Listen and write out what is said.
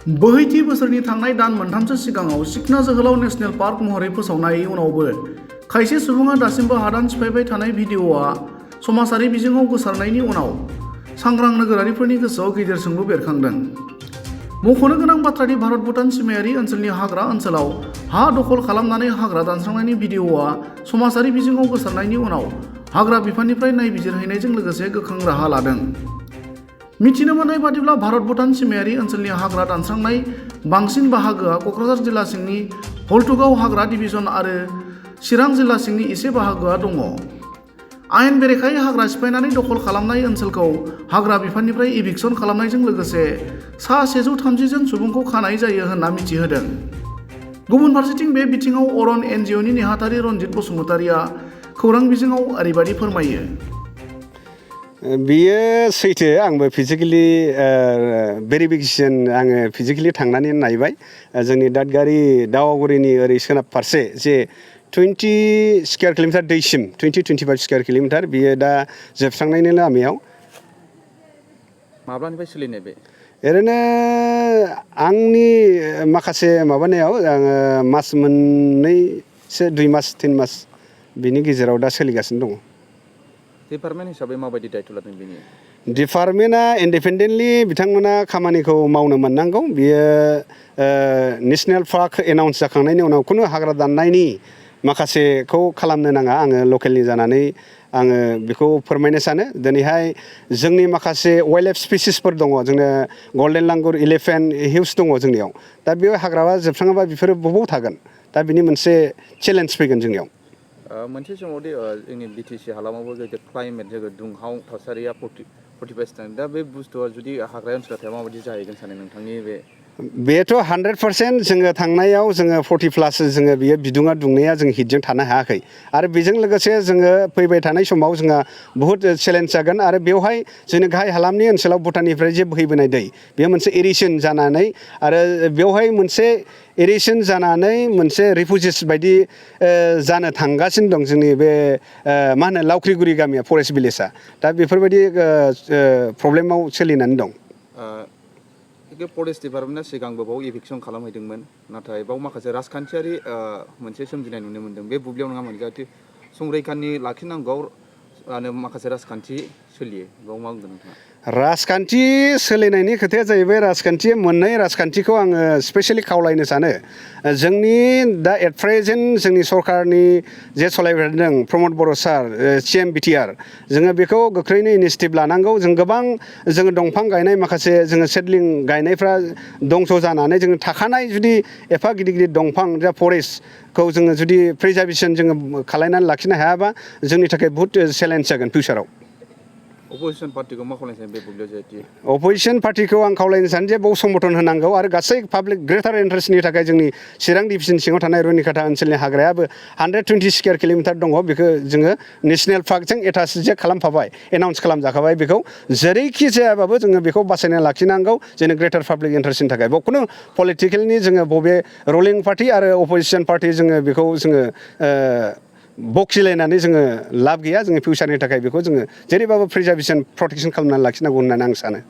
बोहैथि बोसोरनि थांनाय दान मोनथामसो सिगाङाव सिखना जोहोलाव नेशनेल पार्क महरै फोसावनाय उनावबो खायसे सुबुङा दासिमबो हादान सिफायबाय थानाय भिडिअ'आ समाजारि बिजोङाव गोसारनायनि उनाव सांग्रां नोगोरारिफोरनि गोसोआव गिदिर सोंलु बेरखांदों। मख'नो गोनां बाथ्रादि भारत भुटान सिमायारि ओनसोलनि हाग्रा ओनसोलाव हा दखल खालामनानै हाग्रा दानस्रांनायनि भिडिअ'आ समाजारि बिजोङाव गोसारनायनि उनाव हाग्रा बिफाननिफ्राय नायबिजिरहैनायजों लोगोसे गोख्रों राहा लादों। मिथिनो मोननाय बादिब्ला भारत भुटान सिमायारि ओनसोलनि हाग्रा दानस्रांनाय बांसिन बाहागोआ क'क्राझार जिल्ला सिंनि हल्टुगाव हाग्रा डिभिजन आरो चिरां जिल्ला सिंनि एसे बाहागोआ दङ। आयेन बेरेखायै हाग्रा सिफायनानै दखल खालामनाय ओनसोलखौ हाग्रा बिफाननिफ्राय इभिक्सन खालामनायजों लोगोसे सा 130 जन सुबुंखौ खानाय जायो होनना मिथिहोदों। गुबुन फारसेथिं बे बिथिङाव अरन एनजिअ'नि नेहाथारि रनजित बसुमतारिया खौरां बिजोङाव ओरैबायदि फोरमायो। बियो सैथो, आंबो फिजिकेलि भेरिफिकेसन आङो फिजिकेलि थांनानै नायबाय। जोंनि दादगारि दावागुरिनि ओरै सोनाब फारसे जे 20 स्कुवेर किल'मिटार दैसिम 20-25 स्कुवेर किल'मिटार बियो दा जोबस्रांनायनि लामायाव। माब्लानिफ्राय सोलिनाय बे? ओरैनो आंनि माखासे माबानायाव आङो मास मोननैसो 2 मास 3 मास बिनि गेजेराव दा सोलिगासिनो दङ। डिपार्टमेन्ट हिसाबै माबायदि दायथ' लादों बेनि? डिपार्टमेन्टआ इन्डिपेन्डेन्टलि बिथांमोना खामानिखौ मावनो मोननांगौ। बियो नेसनेल पार्क एनाउन्स जाखांनायनि उनाव खुनु हाग्रा दाननायनि माखासेखौ खालामनो नाङा। आङो लकेलनि जानानै आङो बेखौ फोरमायनो सानो। दिनैहाय जोंनि माखासे वाइल्ड लाइफ स्पिसिसफोर दङ। जोंनो गल्डेन लांगुर, इलिफेन्ट हिउज दङ जोंनियाव। दा बेयाव हाग्राया जोबस्राङोबा बेफोरो बबाव थागोन? दा बिनि मोनसे चेलेन्ज फैगोन जोंनियाव। मोनसे समावदि जोंनि बिटिसि हालामावबो जोबोद क्लाइमेट जोबोद दुंहाव थासारिया 45 दा बे बुस्थुआ जुदि हाग्रा ओनसोलाव थायोबा माबायदि जाहैगोन सानो नोंथांनि बे? बेथ' 100% जोङो थांनायाव जोङो 40+ जोङो बियो बिदुङा दुंनाया जों हिटजों थानो हायाखै। आरो बेजों लोगोसे जोङो फैबाय थानाय समाव जोंहा बहुद चेलेन्ज जागोन। आरो बेवहाय जोंनि गाहाय हालामनि ओनसोलाव भुटाननिफ्राय जे बोहैबोनाय दै बेयो मोनसे एरिसन जानानै आरो बेवहाय मोनसे एरिसन जानानै मोनसे रिफुजिस बायदि जानो थांगासिनो दं जोंनि बे मा होनो लावख्रिगुरि गामिया फरेस्ट भिलेजआ। दा बेफोरबायदि प्रब्लेमाव सोलिनानै दं। फरेस्ट डिपार्टमेन्टआ सिगांबो बाव इभिक्सन खालामहैदोंमोन, नाथाय बाव माखासे राजखान्थियारि मोनसे सोमजिनाय नुनो मोन्दों। बे बुब्लियाव नङामोन, जाहाथे संरैखानि लाखिनांगौ आरो माखासे राजखान्थि सोलियो। बाव मा बुंगोन नोंथाङा? राजखान्थि सोलिनायनि खोथाया जाहैबाय, राजखान्थि मोननै राजखान्थिखौ आङो स्पेसियेलि खावलायनो सानो। जोंनि दा एट प्रेजेन्ट जोंनि सरकारनि जे सालायबाय थादों प्रमद बर' सार CM बिटिआर, जोङो बेखौ गोख्रैनो इनिसियेटिभ लानांगौ। जों गोबां जोङो दंफां गायनाय माखासे जोङो सेडलिं गायनायफ्रा दंस' जानानै जोङो थाखानाय जुदि एफा गिदिर गिदिर दंफां जा फरेस्टखौ जोङो जुदि प्रिजार्भेसन जोङो खालायनानै लाखिनो हायाबा जोंनि थाखाय बहुद चेलेन्ज जागोन फिउचाराव। अपोजिसन पार्टिखौ मा खावलायनो सानो बे बुब्लियाव जाहाथे? अपोजिसन पार्टिखौ आं खावलायनो सानो जे बाव समर्थन होनांगौ आरो गासै पाब्लिक ग्रेटार इन्टारेस्टनि थाखाय जोंनि चिरां डिभिजन सिङाव थानाय रुनिकाटा ओनसोलनि हाग्रायाबो 120 स्कुवेर किल'मिटार दङ। बेखौ जोङो नेसनेल पार्कजों एटाच जे खालामफाबाय, एनाउन्स खालामजाखाबाय। बेखौ जेरैखि जायाबाबो जोङो बेखौ बासायना लाखिनांगौ जोंनि ग्रेटार पाब्लिक इन्टारेस्टनि थाखाय। बाव खुनु पलिटिकेलनि जोङो बबे रुलिं पार्टि आरो अपोजिसन पार्टि जोङो बेखौ जोङो बखिलायनानै जोङो लाब गैया। जोङो फिउचारनि थाखाय बेखौ जोङो जेरैबाबो प्रिजार्भेसन प्रटेक्सन खालामनानै लाखिनांगौ होननानै आं सानो।